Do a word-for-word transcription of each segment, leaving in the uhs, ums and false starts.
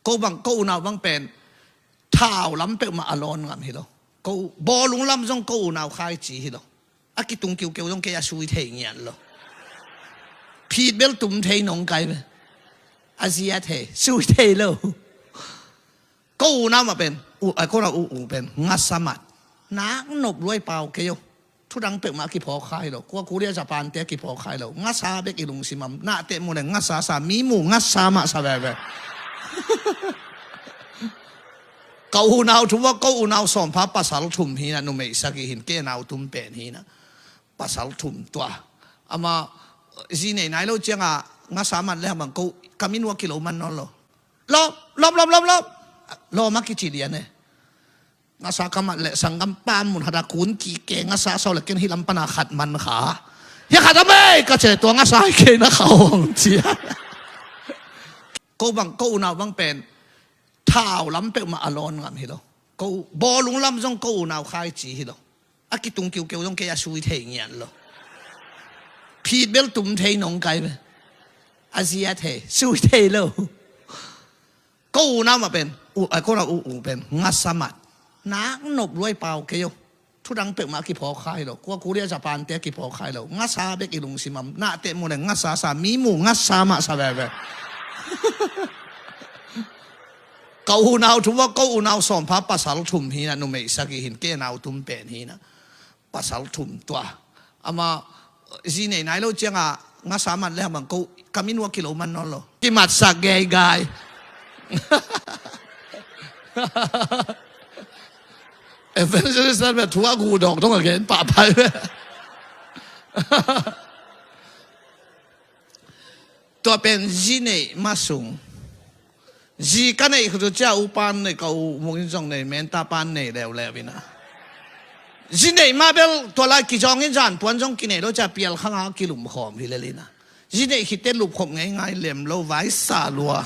Ko bang, ko unau bang pen thau lam peuhmah a lawn ngam hi lo. Ko bawlung lam zong ko unau khaici hi lo. A kitung kiukeu zong kei a sui thei ngian lo. Phit bel tum thei nong kai ve. A zia thei, sui thei lo. Ko unau mah pen u, ai, ko unau u, u pen ngasa mat. Nak nop luai pau kei o. Thudang peuhmah a kiphawk kha hi lo. Kua Korea Japan te a kiphawk kha hi lo. Ngasa bek i lungsim am. Nahte mu le ngasa sa, mi mu ngasa mah sa veve. Ka unau thum a, ko unau sawmpha, pasal thum hi na, numei sagih hi na, kei nau tum pen hi na. Pasal thum tua. Ama zi nei nai lo cianga ngasa man le hamang ko, ka min ua kilo man nawn lo. Lawm, lawm, lawm, lawm, lawm. Lawm a kici lian e. Ngasa ka mat leh sanggam pam mun hata kun kike ngasa sau le ken hi lam pana khat man kha. Hia khat a mei ka ce tua ngasa hi kei na kha hong cia. Ko bang, ko unau bang pen thau lam peuhmah a lawn ngam hi lo. Ko bawlung lam zong ko unau khaici hi lo. A kitung kiukeu zong kei a sui thei ngian lo. Phit bel tum thei nong kai ve. A zia thei, sui thei lo. Ko unau mah pen u, ai, ko unau u, u pen ngasa mat. Nak nop luai pau kei o. Thudang peuhmah a kiphawk kha hi lo. Kua Korea Japan te a kiphawk kha hi lo. Ngasa bek i lungsim am. Nahte mu le ngasa sa, mi mu ngasa mah sa veve. Ka unau thum a, ko unau sawmpha, pasal thum hi na, numei sagih hi na, kei nau tum pen hi na. Pasal thum tua. Ama zi nei nai lo cianga ngasa man le hamang ko, ka min ua kilo man nawn lo. Kimatsak geigai. Evangelist an ve thu a gu dawk dong a gen pahpai ve. Tua pen zi neih ma sung. Zi ka neih khutu cia u pan nei, ka u mungin zong nei, menta pan nei leuleu ina. Zi neih ma bel tua lai kizawngin zan puan zong kinei lo cia pial khanga kilumkhawm hi lel ina. Zi neih khitte lupkhop ngeingai lem lo, vai sa lua.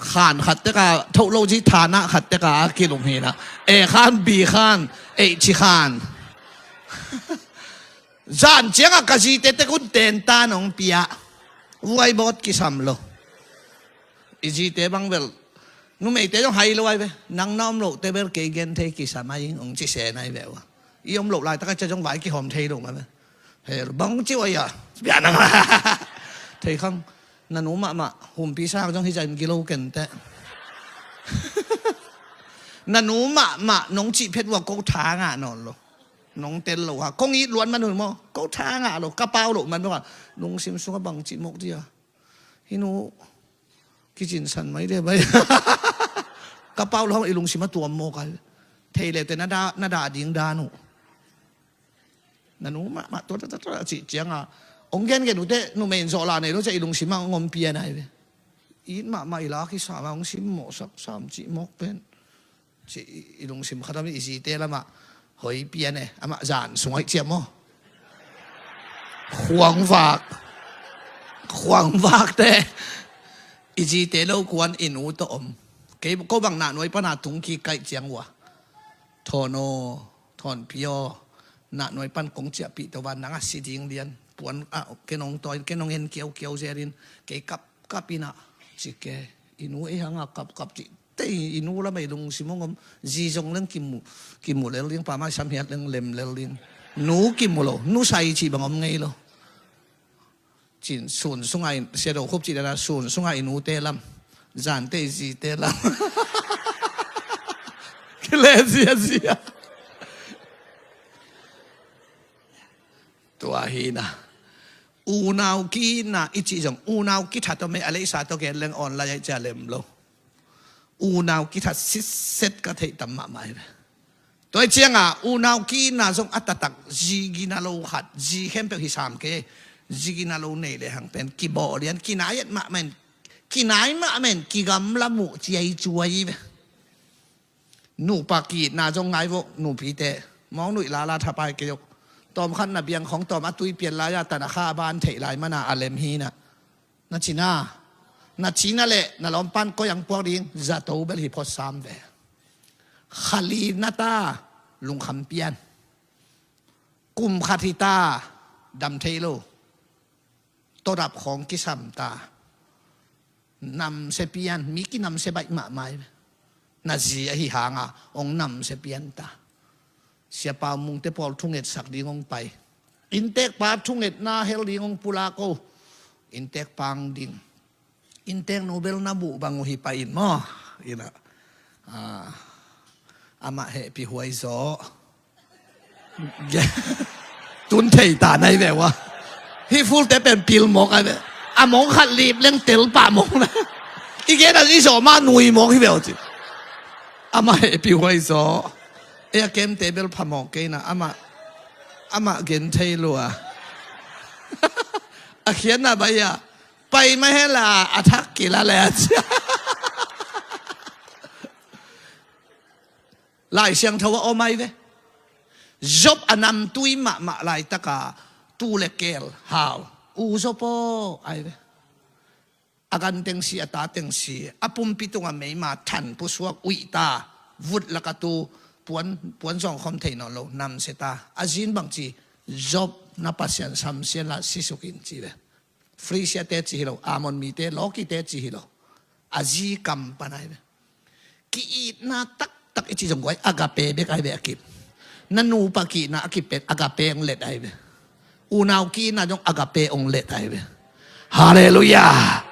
Khan khat teka thoh lo zi thana khat teka a kilum hi ina. E khan, bi khan, eichi khan. Zan cianga ka zite tek un tenta nong pia. Vuaibawt kisam lo. I zite bang bel numeite zong hai lo ai ve. Nang na om loh te bel kei gen thei kisam ai ing ong ci se nai ve ua. I om loh laitaka cia zong vai kihawm thei lo ma ve. Hel bang ci ua ia. Bia nang. Thei khang. Na nu mahmah humpi sang zong hi zain gilo kente. Na nu mahmah nong cih phet ua ko tha ngah nawn lo. Nong tel lo ha. Kong it luat man hun maw. Ko tha ngah lo. Ka pau lo man maw. Lungsim sunga bang cih mawk dia. Hi nu. Kicinsan mai dia bai. Ka pau lo hang i lungsim a tuam mawk ai. Thei le te na dah, na dah ding dan uh. Na nu mahmah tua tua tua tua cih cianga. Ong gen gen uh te numei in zawh la nei lo cia i lungsim a ong om pian ai ve. It mahmah i la kisam a ong sim mawh sak sam cih mawk pen. Ci i lungsim khatam i zite lamah hoi pian e, amah zan sung hoih ciam maw? Khuangvak. Khuangvak te. I zite lo kuan i nu tawh om. Kei ko bang nahnuai pana tung kikaih ciang ua. Thawn aw, thawnpi aw. Nahnuai pan kong ciahpih tawh van nang a si ding lian. Puan ah kenong tawi, kenong en kiaukiau zelin. Kei kap kap ina. Ci ke. I nu ei hanga kap kap cih. Tei i nu lamah i lungsim hong om. Zi zong leng kimu, kimu lel ding, pa mai sam hiat leng lem lel ding. Nu kimu lo, nu sai cih bang om ngei lo. Cin sun sunga in, sia do khup cih dana sun sunga i nute lam. Zante i zite lam. Kile zia zia. Tua hi na. Unau ki na i cih zong, unau kithat tawh mei a leisa tawh gen leng online ai cia lem lo. Unau kithat sitset ka theih tam mahmah hi ve. Tua hi cianga unau ki na zong a taktak zi gina lo khat, zi khempeuh hi sam ke, zi gina lo nei le hang pen kibawh lian, kinai et mahmah in, kinai mahmah in, kigamla muh ciai cuai hi ve. Nupa ki-itna zong ngai vok nupite. Mawng nuih lala thapai kei ok. Tawm khat na biang khong tawm a tui pian lai-a tana kha a ban theih lai mana a lem hi na. Na cina. Na cina le na lawmpan koi ang puak ding zato bel hi phot sam ve. Khali na ta lungkham pian. Kum khat hi ta dam thei lo. Todap khawng kisam ta. Namsia pian, mi kinamsia baih mahmah hi ve. Na zi ahi hanga hong namsia pian ta. Siapa Mungte pawl thungetsak ding hong pai. Inntekpa thungetna hel ding hong pulak o. Inntekpa hong ding. Innteknu bel na muh bang uh hi pah in maw. Ina. Ah. Amah hehpih huai zaw. Tun thei ta nai ve ua. Hi fulte pen pil mawk ai ve. A mawng khat lip leng tel pah mawng na. I gen a i zaw ma nui mawk hi ve ua ci. Amah hehpih huai zaw. E a kemte bel pha mawk kei na. Amah, amah gen thei lua. A khiatna bai a. Pai mah hela a thak kila le a ci. Lai Siangtho a om ai ve. Job a namtui mahmah laitaka tu le keel hau. U Job aw ai ve. A gan teng si, a ta teng si, a pumpi tunga meima than pusuak uih ta, vut laka tu puan, puan zawng khawm thei nawn lo, namsia ta. A zin bang ci, Job na Pasian samsia la sisuk in ci ve. Frisia te ci hi lo, Ammon mite, Lawki te ci hi lo. A zi kam pan ai ve. Ki-itna taktak i ci zong guai, agape bek ai ve a kip. Na nupa ki-itna a kip pen agape ong let ai ve. Unau ki-itna zong agape ong let ai ve. Halleluiah.